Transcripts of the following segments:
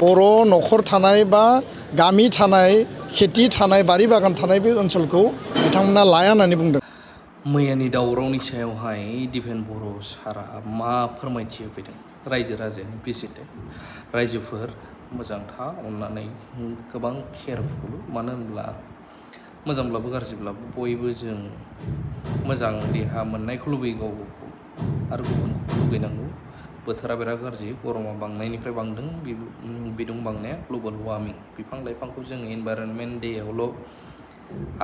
बर' न'खर थानाय बा गामि थानाय खेथि थानाय बारि बागान थानाय बे ओनसोलखौ बिथांमोना लाया होननानै बुंदों। मैयानि दावरावनि सायावहाय दिपेन बर' सारा मा फोरमायथि होफैदों रायजो राजायानो बिजिरदों। रायजोफोर मोजां था अननानै गोबां केयारफुल, मानो होनब्ला मोजांब्लाबो गाज्रिब्लाबो बयबो जों मोजां देहा मोननायखौ लुबैयो गाव गावखौ आरो गुबुनखौ लुगैनांगौ। बोथोरा बिराद गाज्रि, गरमा बांनायनिफ्राय बांदों, बिदुं बांनाया ग्लबेल वार्मिं। बिफां लाइफांखौ जों इनभाइरनमेन्ट डेआवल'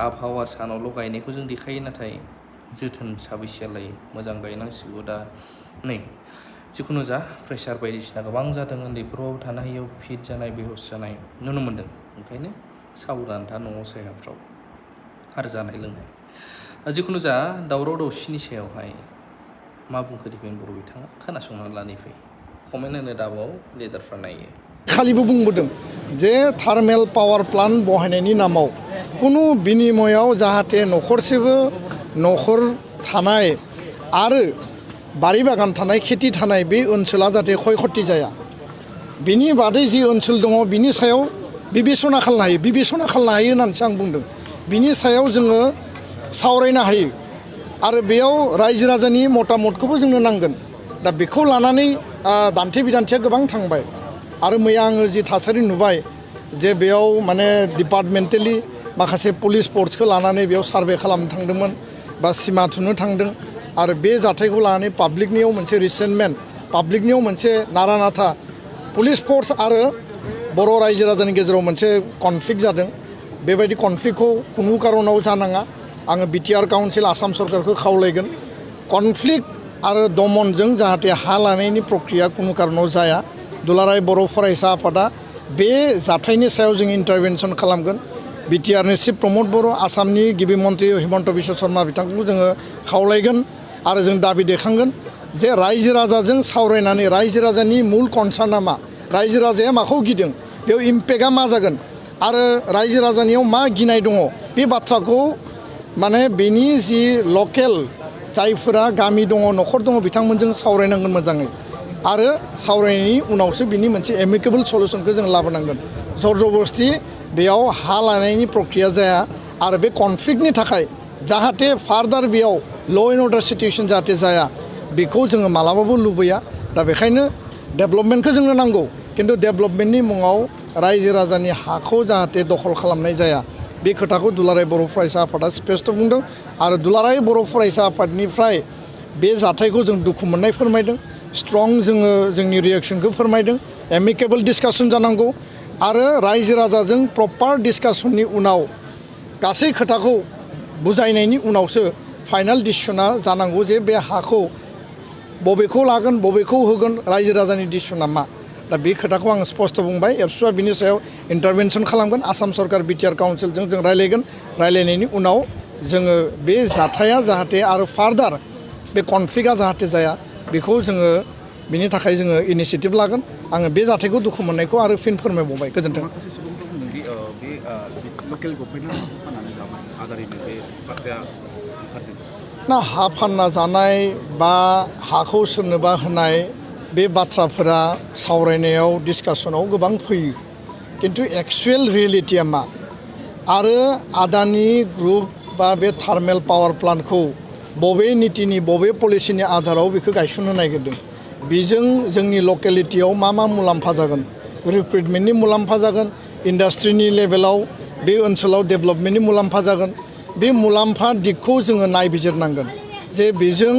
आबहावा सानावल' गायनायखौ जों देखायो, नाथाय जोथोन साबैसेया लायो? मोजां गायनांसिगौ। दा नै जिखुनु जा प्रेसार बायदिसिना गोबां जादों, उन्दैफोरावबो थानो हायियाव फिट जानाय बेहुस जानाय नुनो मोन्दों। ओंखायनो साबधान था न'आव सायाफ्राव आरो जानाय लोंनाय। जिखुनु जा दावराव दावसिनि सायावहाय मा बुंखो दिपेन बर' बिथाङा खोनासंनानै लानि फै। कमेन्ट होनो दाबाव लिडारफ्रा नायो। खालिबो बुंबोदों जे थार्मेल पावार प्लान्ट बहायनायनि नामाव कुनु बिनिमयाव जाहाथे न'खरसेबो न'खर थानाय आरो बारि बागान थानाय खेथि थानाय बे ओनसोला जाहाथे क्षय क्षति जाया, बिनि बादै जि ओनसोल दङ बिनि सायाव बिबेसना खालामनो हायो होननानैसो आं बुंदों। बिनि सायाव जोङो सावरायनो हायो आरो बेयाव रायजो राजानि मतामतखौबो जोंनो नांगोन। दा बेखौ लानानै दान्थे बिदान्थेया गोबां थांबाय आरो मैया आङो जि थासारि नुबाय जे बेयाव माने डिपार्टमेन्टेलि माखासे पुलिस फर्सखौ लानानै बेयाव सार्भे खालामनो थांदोंमोन बा सिमा थुनो थांदों आरो बे जाथायखौ लानानै पाब्लिकनियाव मोनसे रिसेन्टमेन्ट, पाब्लिकनियाव मोनसे नारा नाथा पुलिस फर्स आरो बर' रायजो राजानि गेजेराव मोनसे कनफ्लिक्ट जादों। बेबायदि कनफ्लिक्टखौ कुनु कारनाव जानाङा। आङो बिटिआर काउन्सिल आसाम सरकारखौ खावलायगोन, कनफ्लिक्ट आरो दमनजों जाहाथे हा लानायनि प्रक्रिया कुनु कारनाव जाया। दुलाराय बर' फरायसा आफादा बे जाथायनि सायाव जों इन्टारभेनसन खालामगोन। बिटिआरनि चिफ प्रमद बर', आसामनि गिबि मन्त्रि हिमन्त बिश्व शर्मा बिथांखौ जोङो खावलायगोन आरो जों दाबि दैखांगोन जे रायजो राजाजों सावरायनानै रायजो राजानि मुल कनसार्नआ मा, रायजो राजाया माखौ गिदों, बेयाव इम्पेक्टआ मा जागोन आरो रायजो राजानियाव मा गिनाय दङ, बे बाथ्राखौ माने बेनि जि लकेल जायफोरा गामि दङ न'खर दङ बिथांमोनजों सावरायनांगोन मोजाङै आरो सावरायनायनि उनावसो बिनि मोनसे एमिकेबल सलुसनखौ जों लाबोनांगोन। जर जबरदस्ति बेयाव हा लानायनि प्रक्रिया जाया आरो बे कनफ्लिक्टनि थाखाय जाहाथे फार्दार बेयाव ल' एन्ड अर्डार सिटुएसन जाहाथे जाया बेखौ जोङो मालाबाबो लुबैया। दा बेखायनो डेभेलपमेन्टखौ जोंनो नांगौ, खिन्थु डेभेलपमेन्टनि मुङाव रायजो राजानि हाखौ जाहाथे दखल खालामनाय जाया, बे खोथाखौ दुलाराय बर' फरायसा आफादा स्पष्ट बुंदों आरो दुलाराय बर' फरायसा आफादनिफ्राय बे जाथायखौ जों दुखु मोननाय फोरमायदों, स्ट्रं जोङो जोंनि रिएक्सनखौ फोरमायदों। एमिकेबल डिसकासन जानांगौ आरो रायजो राजाजों प्रपार डिसकासननि उनाव गासै खोथाखौ बुजायनायनि उनावसो फाइनाल डिसिसना जानांगौ जे बे हाखौ बबेखौ लागोन बबेखौ होगोन, रायजो राजानि डिसिसना मा। दा बे खोथाखौ आं स्पष्ट बुंबाय। एबसुआ बिनि सायाव इन्टारभेनसन खालामगोन। आसाम सरकार बिटिआर काउन्सिलजों जों रायलायगोन। रायलायनायनि उनाव जोङो बे जाथाया जाहाथे आरो फार्दार बे कनफ्लिक्टआ जाहाथे जाया बेखौ जोङो बिनि थाखाय जोङो इनिसियेटिभ लागोन। आङो बे जाथायखौ दुखु मोननायखौ आरो फिन फोरमायबावबाय। गोजोन्थों। माखासे सुबुंफोरा बुंदों दि बे लकेल गभर्नमेन्टआ फाननानै जाबाय आदारिनो बे बाथ्राया ओंखारदों ना। हा फानना जानाय बा हाखौ सोरनोबा होनाय बे बाथ्राफोरा सावरायनायाव डिसकासनाव गोबां फैयो, खिन्थु एक्सुवेल रियेलिटिया मा आरो आदानि ग्रुप बा बे थार्मेल पावार प्लान्टखौ बबे नीतिनि बबे पलिसिनि आधाराव बेखौ गायसननो नागिरदों, बेजों जोंनि लकेलिटियाव मा मुलाम्फा जागोन, रिक्रुटमेन्टनि मुलाम्फा जागोन, इन्डास्ट्रिनि लेभेलाव बे ओनसोलाव डेभेलपमेन्टनि मुलाम्फा जागोन, बे मुलाम्फा दिगखौ जोङो नायबिजिरनांगोन जे बेजों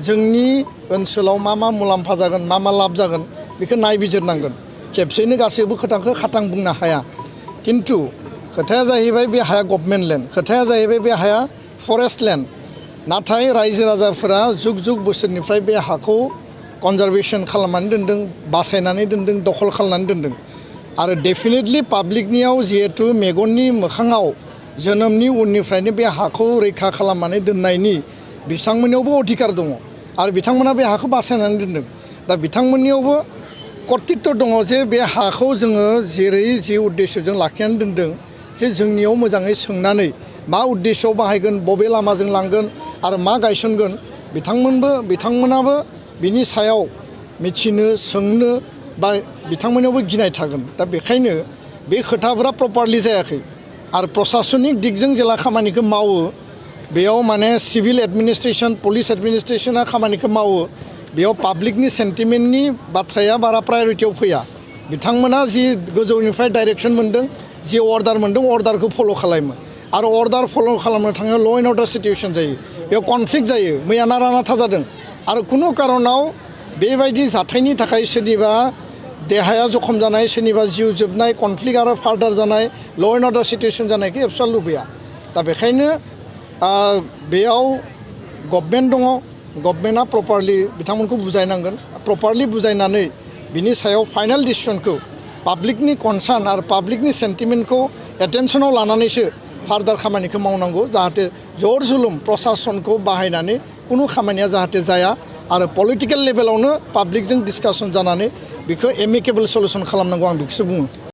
जोंनि ओनसोलाव मा मुलाम्फा जागोन, मा लाब जागोन बेखौ नायबिजिरनांगोन। खेबसेनो गासैबो खोथाखौ खाथां बुंनो हाया, खिन्थु खोथाया जाहैबाय बे हाया गभर्नमेन्ट लेन्ड, खोथाया जाहैबाय बे हाया फरेस्ट लेन्ड। नाथाय रायजो राजाफोरा जुग जुग बोसोरनिफ्राय बे हाखौ कनजारभेसन खालामनानै दोनदों, बासायनानै दोनदों, दखल खालामनानै दोनदों आरो डेफिनेटलि पाब्लिकनियाव जिहेतु मेगननि मोखाङाव जोनोमनि उननिफ्रायनो बे हाखौ रैखा खालामनानै दोननायनि बिथांमोननियावबो अधिकार दङ आरो बिथांमोना बे हाखौ बासायनानै दोनदों। दा बिथांमोननियावबो कर्तृत्व दङ जे बे हाखौ जोङो जेरै जि उद्देश्यजों लाखिनानै दोनदों जे जोंनियाव मोजाङै सोंनानै मा उद्देश्यआव बाहायगोन, बबे लामाजों लांगोन आरो मा गायसनगोन, बिथांमोनाबो बिनि सायाव मिथिनो सोंनो बा बिथांमोननियावबो गिनाय थागोन दा बेखायनो बे खोथाफोरा प्रपारलि जायाखै आरो प्रशासनिक दिगजों जेला खामानिखौ मावो बेयाव माने सिभिल एडमिनिस्ट्रेशन पुलिस एडमिनिस्ट्रेशना खामानिखौ मावो बेयाव पाब्लिकनि सेन्टिमेन्टनि बाथ्राया बारा प्रायरिटियाव फैया बिथांमोना जि गोजौनिफ्राय डाइरेक्सन मोन्दों जि अर्डार मोन्दों अर्डारखौ फल' खालामो आरो अर्डार फल' खालामनो थाङो ल' एन्ड अर्डार सिटुएसन जायो बेयाव कनफ्लिक्ट जायो मैया नारा नाथा जादों आरो खुनु कारनाव बेबायदि जाथायनि थाखाय सोरनिबा देहाया जखम जानाय सोरनिबा जिउ जोबनाय कनफ्लिक्ट आरो फार्दार जानाय ल' एन्ड अर्डार सिटुएसन जानायखौ एबसुवेट लुबैया दा बेखायनो बेयाव गभर्नमेन्ट दङ गभर्नमेन्टआ प्रपारलि बिथांमोनखौ बुजायनांगोन प्रपारलि बुजायनानै बिनि सायाव फाइनाल डिसिसनखौ पाब्लिकनि कनसार्न आरो पाब्लिकनि सेन्टिमेन्टखौ एटेनसनाव लानानैसो फार्दार खामानिखौ मावनांगौ जाहाथे जर जुलुम प्रशासनखौ बाहायनानै कुनु खामानिया जाहाथे जाया आरो पलिटिकेल लेभेलावनो पाब्लिकजों डिसकासन जानानै बेखौ एमिकेबल सल्युसन खालामनांगौ आं बेखौसो बुङो